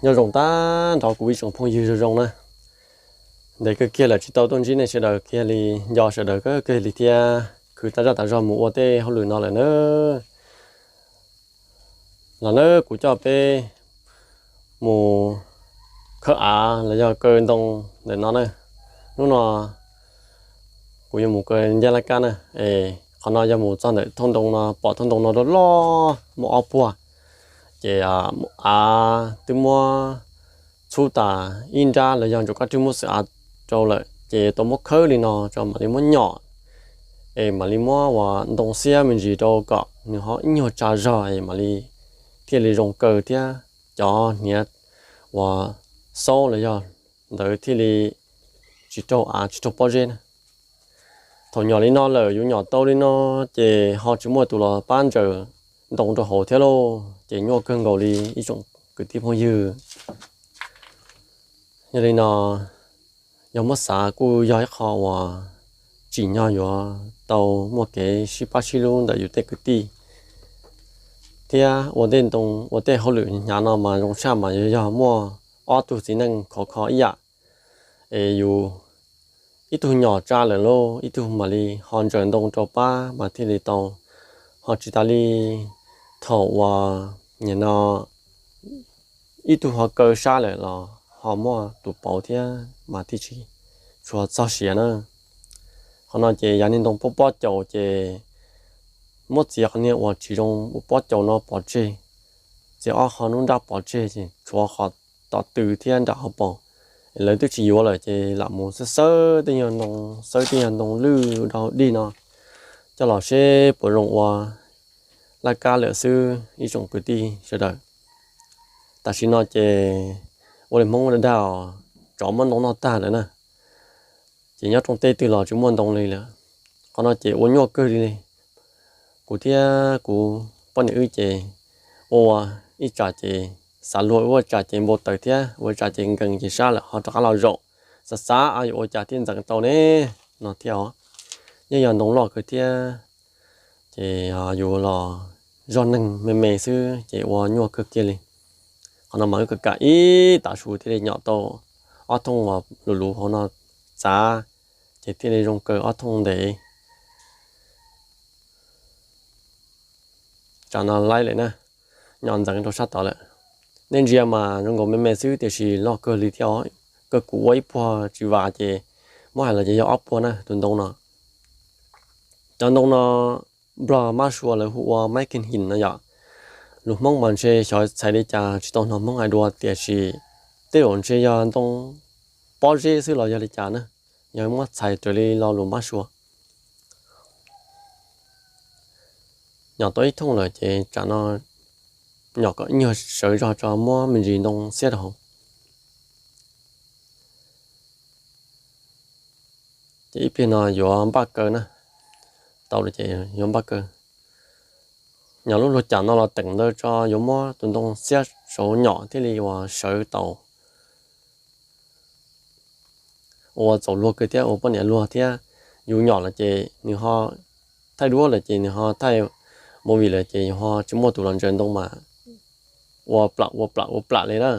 Nyob zoo tag nrho kuv ib tsoom phooj ywg zoo zoo na. Ntev kawg kiag lawm tsis tau tuaj ntsib nej sawv daws kiag li, nco sawv daws kawg kiag li thiab khwv tas zaj tas zog mus ua tej hauj lwm no lawm na. Los na, kuv coj peb mus khawb av los yog kaw ntoo ntawm no na. Hnub no kuv yuav mus kaw ncaj laj kab na. Es qhov no yog mus txog ntawm thoob ntoo no, pom thoob ntoo no loj loj muaj ob puag. Ces av twb muab txhub tas ib nrab los yog ntsuas kab twb muab xwm av rau lawm, ces tau muab khawb li no tso mam li muab nyom, es mam li muab ua ntoo xiab me ntsis rau kom nws ho ib nyuag tsa zog es mam li thiaj li zoo kaw thiab cov hniav uas xaub los yog ntawd thiaj li tsis raug av tsis raug pob zeb na. Thaum nyom li no lawm, yus nyom tau li no ces ho tsis muaj tus los pab ntsaws ntoo rau hauv thiab lauj, ces nyuaj kawg nkaus li ib tsoom kwv tij phooj ywg. Yog li no, yog muab xav kuj yog ib qho uas tsim nyog yuav tau muaj kev sib pab sib hlub ntawm yus tej kwv tij thiab ua tej ntoo ua tej hauj lwm hnyav no mas zoo tshaj mas yog, yog muaj ob tug txiv neej khov kho ib yam, es yus ib tug nyom tsa lawm lauj, ib tug mam li ho ntsaws ntoo rau pab mas thiaj li tau, ho tsis tas li thaum uas nim no ib tug ho kaw sab lawm los ho muaj tus pauv thiab mas thiaj tsis tshua txog siav na. Qhov no ces yav niag ntoo pob pob caus ces muab txiav qhov niag uas tsis zoo ua pob caus no pov tseg, txiav ob qho nruab nrab pov tseg ces tshuav qhov tom tw thiab nram hauv paus. Lawv twb tsis yuav lawm ces lam mus xawb xawb tej nyuag ntoo, xawb tej nyuag ntoo lwj dau dig no coj los seb puas zoo ua laj kab lawm xwb ib tsoom kwv tij sawv daws. Tam sim no ces ua li Hmoob dag dag os, tsov muab ntoo noj tag lawm na. Ces nyob rooj teb twg los tsis muaj ntoo li lawm. Qhov no ces ua nyuaj kawg li. Kuv thiab kuv poj niam wb ces ua ib tsam ces xav luag, ua ib tsam ces npau taws thiab ua ib tsam ces nkees ces sab lawm ho rov qab los zaum. Xav xav yuav ua cas thiaj ntxeev tau ne no thiab os. Yeej yog ntoo loj kawg thiab, ces yus los zog neeg me me xwb ces ua nyuaj kawg kiag li. Qhov no mas wb kam kam ib tav su thiaj li nyom tau ob thooj uas luv luv hauv no txav, ces thiaj li zoo kaw ob thooj ntev. Tsam no laib lawm na, nyom ntxeev rau sab tod lawm. Nej ntsia mas zoo nkaus me me xwb tiam sis loj kawg li thiab os. Kawg kuv ua ib puag tsis vas ces muab hais los ces yog ob puag na tus ntoo no. Cov ntoo no Nplog mab sua lawv hu ua maiv kheej him no yom. Lus Hmoob mas ntshe xyov txhais li cas tsis tau hnov Hmoob hais dua tiam sis tej zaum ntshe yog ntoo pob zeb xwb los yog li cas na, yog muab txhais raws li lo lus mab sua. Nyom tau ib thooj lawm ces tsam no nyom kom ib nyuag sawv zog tso muab me ntsis ntoo xiab rau hauv. Ces ib pliag no yuav npaj kaw na, tau lawm ces yuav npaj kaw. Nyom lub luag cam no los teem ntawd tso yuav muab tus ntoo xiab saud nyom thiaj li uas sawv tau. Ua txaus luag kawg thiab ua poj niam luag thiab, yus nyom lawm ces nws ho thaij duab lawm ces nws ho thaij movie lawm ces yus ho tsis muaj tus los ntsaws ntoo mas ua plam ua plam ua plam li na.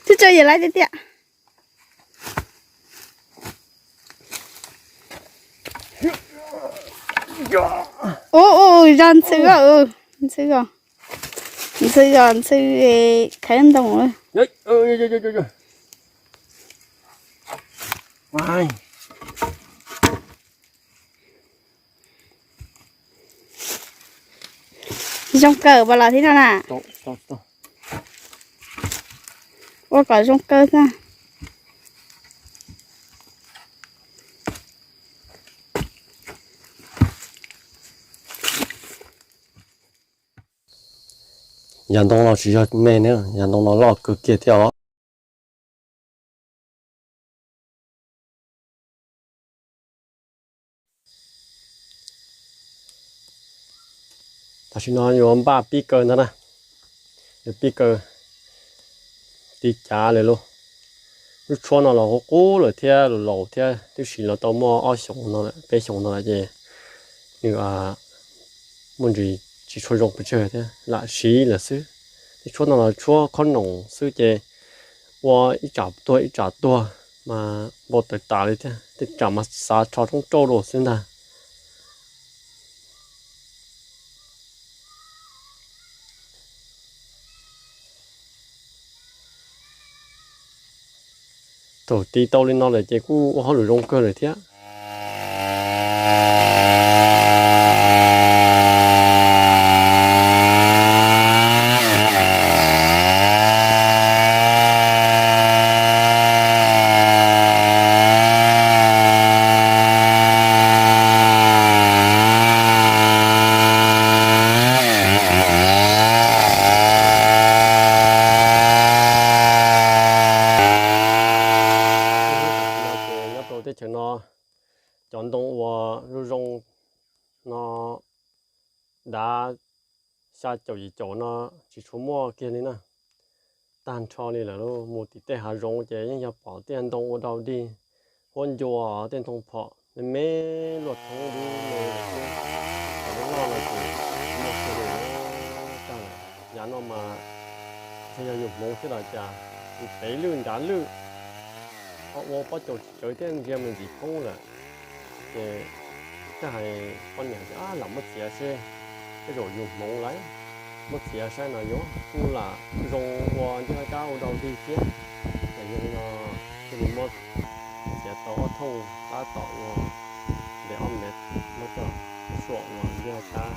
Twb tso yam laib tiag tiag. Ub, ub, zog ntxhw os, ntxhw os, ntxhw os, ntxhw khawb ntoo. Zoo kawg pas los thiab no na. Ua kom zoo kawg xwb. Yav ntoo los tsis yog me na, yav ntoo no loj kawg kiag thiab os. Tam sim no yuav npaj pib kaw ntag na. Yuav pib kaw tiv cav lawm lauj. Lub tshuab no los qub qub lawm thiab, laus laus thiab, twb siv los tau muaj ob xyoos no lawm, peb xyoos no lawm ces nws muaj ntsis tsis tshua zoo pes tsawg thiab, lam siv lawm xwb. Tej tshuab no los tshuab khob noom xwb ces ua ib tsam tuag ib tsam tuag mas npau taws tas li thiab, tej tsam mas xav rho roob rauj dua xwb ntag. Thaum tis tau li no lawm ces kuj ua hauj lwm zoo kawg lawm thiab. Nyob rau teb chaws no, cov ntoo uas zoo zoo no dav xya caum yim caum no tsis tshua muaj kiag li na. Tag nrho li lawm lauj, mus tim tej hav zoov ces yeej yog pom tej ntoo ua dau dig, huab ncua tej ntoo phom me me luaj thoob dub me xwb. Cov loj loj no ces tsis muaj kiag li lawm. Tag lawm, yav no mas ntshe yog yus hmoov thiab los cas, pem lwj nrad lwj, ho ua pob caus tsis tsawv thiab ntsia me ntsis phoob lawm. Ces thiaj hais poj niam tias, lam muab txiav seb, tej zaum yus hmoov lawm, muab txiav saib no yuav kuj lam zoo ua ncej laj kab ua dau dig thiab. Ces yog li no thiaj li muab txiav tau ob thooj tab tom ua ntev ob mev muab coj suam ua ncej laj kab.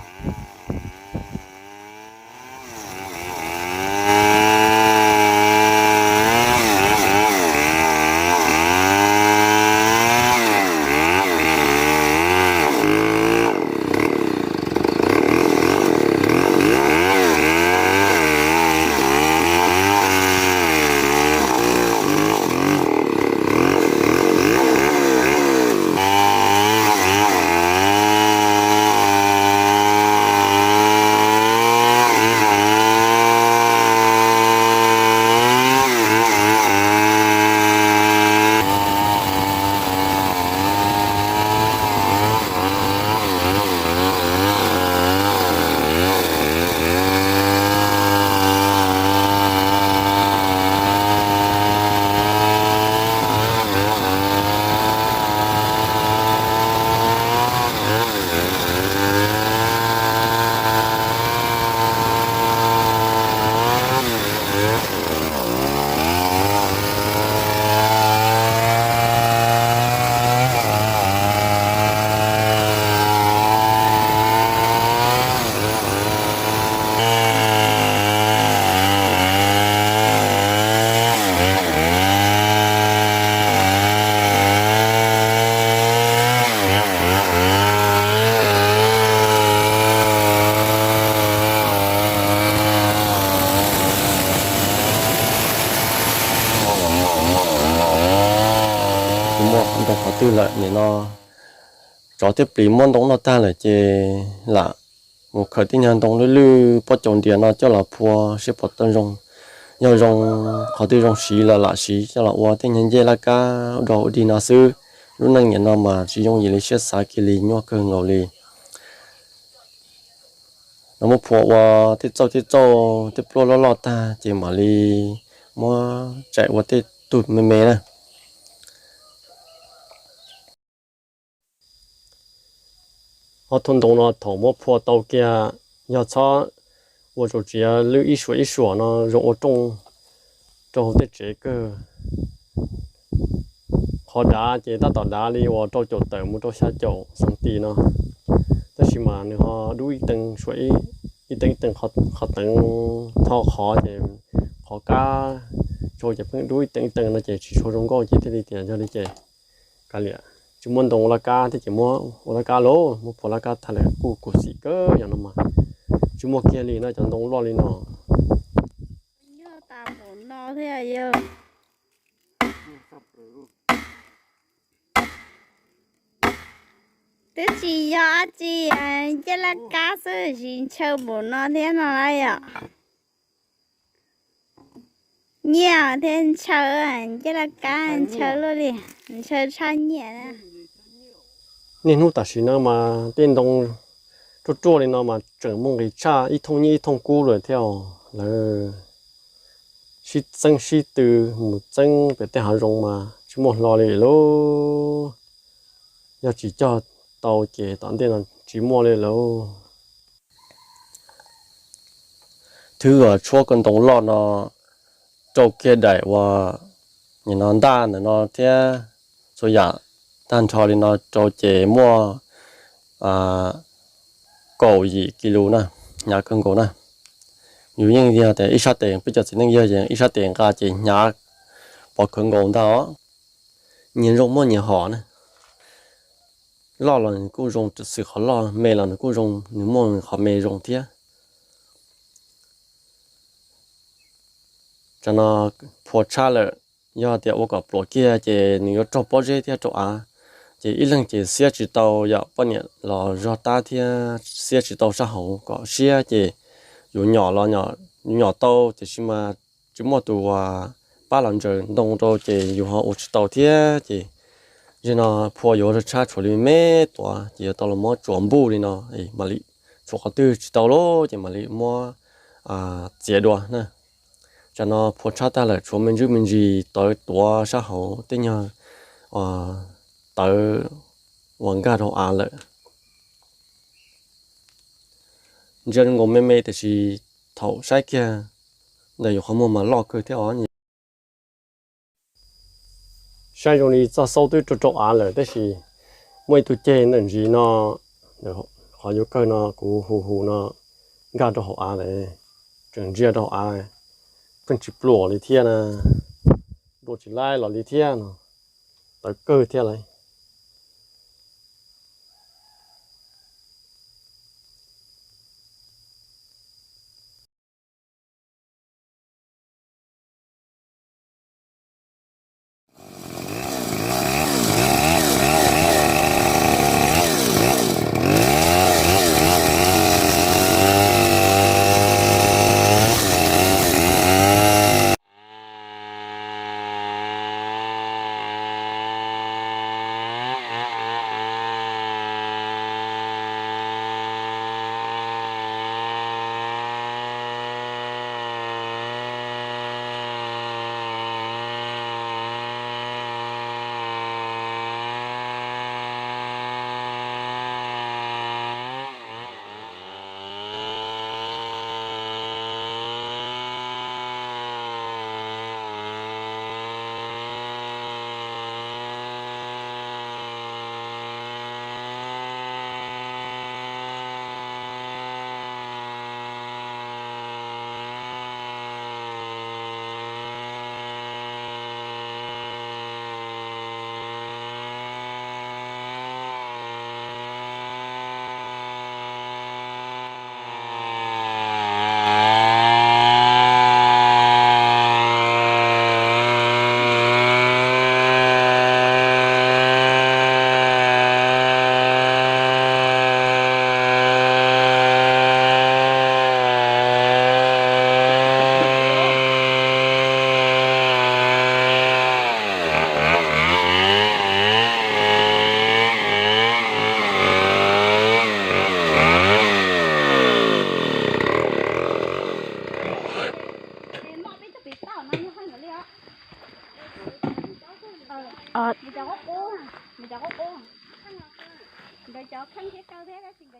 Tsis muaj ntoo qhov twg lawm nim no. Tsov thiab plis muab ntoo noj tag lawm ces lam mus khaws tej nyuag ntoo lwj lwj pob caus ntias no coj los phua seb puas tau zoo. Yog zoo, qhov twg zoo siv los lam siv coj los ua tej nyuag ncej laj kab ua dog ua dig no xwb. Lub neej niam no mas tsis yooj yim li siab xav kiag li, nyuaj kawg nkaus li. No muab phua ua tej txauj tej txauj tej pluaj loj loj tag ces mam li muab tsaim ua tej tug me me na. Ob thooj ntoo no thaum muab phua tau kiag, yog txhob ua tsaus tsiav lwj ib suam ib suam no zoo ua rooj rau hauv tej tsev kawg. Qhov dav ces tab tom dav li uas rau caum tawm mus rau xya caum xees tis no, tab sis mas nws ho dub ib teev suam ib teev ib teev, qhov teev tho qhov ces qhov kab tsau ces pheej dub ib teev ib teev no ces tsis tshua zoo nkauj ces thiaj li tias yog li ces kav liam, tsis muaj ntoo ua laj kab thiab ces muab ua laj kab lauj, muab phua laj kab tag lawm kuj khuv xim kawg yom no mas. Tsis muaj kiag li no cov ntoo loj li no. Nyuaj tas npaum no thiab yog. Twb tsis yog dab tsi, ncej laj kab xwb tsis ntshaw npaum no thiab no lauj yom. Nyiaj thiab ntshaw, ncej laj kab ntshaw luaj li, ntshaw tshaj nyiaj na. Niaj hnub tam sim no mas tej ntoo ruaj ruaj li no mas tseem muaj nqis tshaj ib thooj nyiaj ib thooj kub lawm thiab os. Lawv sib txeeb sib tw mus txeeb pem tej hav zoov mas tsis muaj hlo li lauj. Yog tsis cog tau ces tom ntej no tsis muaj li lauj. Thwb tshuab ko ntoo loj no rau kiag daim uas nim no ntaj ntawm no thiab txhua yam tag nrho li no rau ces muaj kaum yim kis lus na, hnyav kawg nkaus na. Yus yeej yog tias ib sab tes peb cov txiv neej yog ib sab tes nqa ces hnyav pov khawv nkaus ntag os. Nyias zoo muaj nyias hom na. Loj los nws kuj zoo xwm qhov loj, me los nws kuj zoo, nws muaj nws qhov me zoo thiab. Tsam no phua tshaj lawm, yog tias ua kom pluav kiag ces nws yuav raug pob zeb thiab rau av, ces ib leeg ces xiab tsis tau yom, poj niam los zog tab thiab xiab tsis tau sab hauv kom siab ces yus nyom los yus nyom tau tiam sis mas tsis muaj tus uas pab los ntsaws ntoo rau ces yus ho ua tsis tau thiab ces zaum no phua yuav tshab tshuav li me tuav ces yuav tau los muab tsuav npuj li no, mam li tshuav qhov twg tsis tau lawm ces mam li muab txiav dua na. Tsam no phua tshab tag lawm tshuav me ntsis me ntsis tawv tuav sab hauv tej nyuag tawv uas nkag rau av lawm. Ntsia zoo nkaus me me tiam sis thaum saib kiag ntawm yus qhov muag mas loj kawg thiab os. Saib zoo li txoj xaub twb rau rau av lawm tab sis muaj ib tug ceg ntawm ntsis no, qhov yuav kawg no kuv hu hu no nkag rau hauv av lawm, tseem ntsia rau hauv av, pheej tsis pluam li thiab na, dua tsis laib los li thiab no, tawv kawg thiab lauj.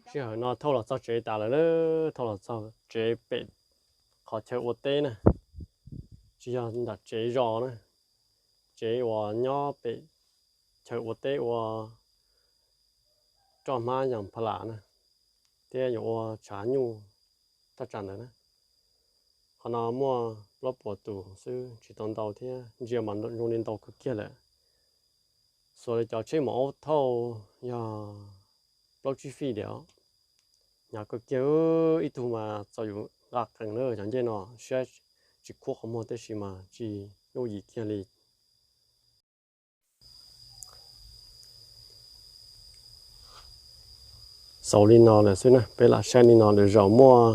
Sij hawm no thauj los txog tsev tas lawm na, thauj los txog tsev pem qhov chaw ua teb na, tsis yog nram tsev zos na, tsev uas nyob pem chaw ua teb ua roj hmab yas pha las na, thiab yuav ua tshav nyuj thaj tsam ntawd na. Qhov no muaj plaub puas tus xwb tsis tau ntau thiab, ntsia mas zoo li ntau kawg kiag lawm. Xuas li cov tsheb maum aub thauj yog plaub tsib fij diam, hnyav kawg kiag. Ib tug mas txaus yus nqa qees na, cov ncej no siab tsis khuab qhov muag tab sis mas tsis yooj yim kiag li. Xaus li no lawm xwb na, peb lam saib li no lwm zaus muaj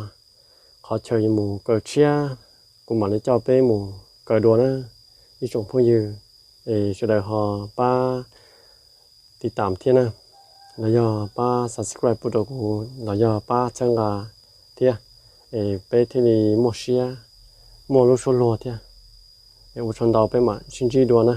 qhov chaw mus kaw tshiab, kuv mam li coj peb mus kawg dua na ib tsoom phooj ywg, es sawv daws ho pab tiv tam thiab na, los yog pab subscribe pub rau kuv los yog pab txhawb nqa thiab, es peb thiaj li muaj siab muaj lub suab luag thiab. Es ua tsaug ntau, peb mam sib ntsib dua na.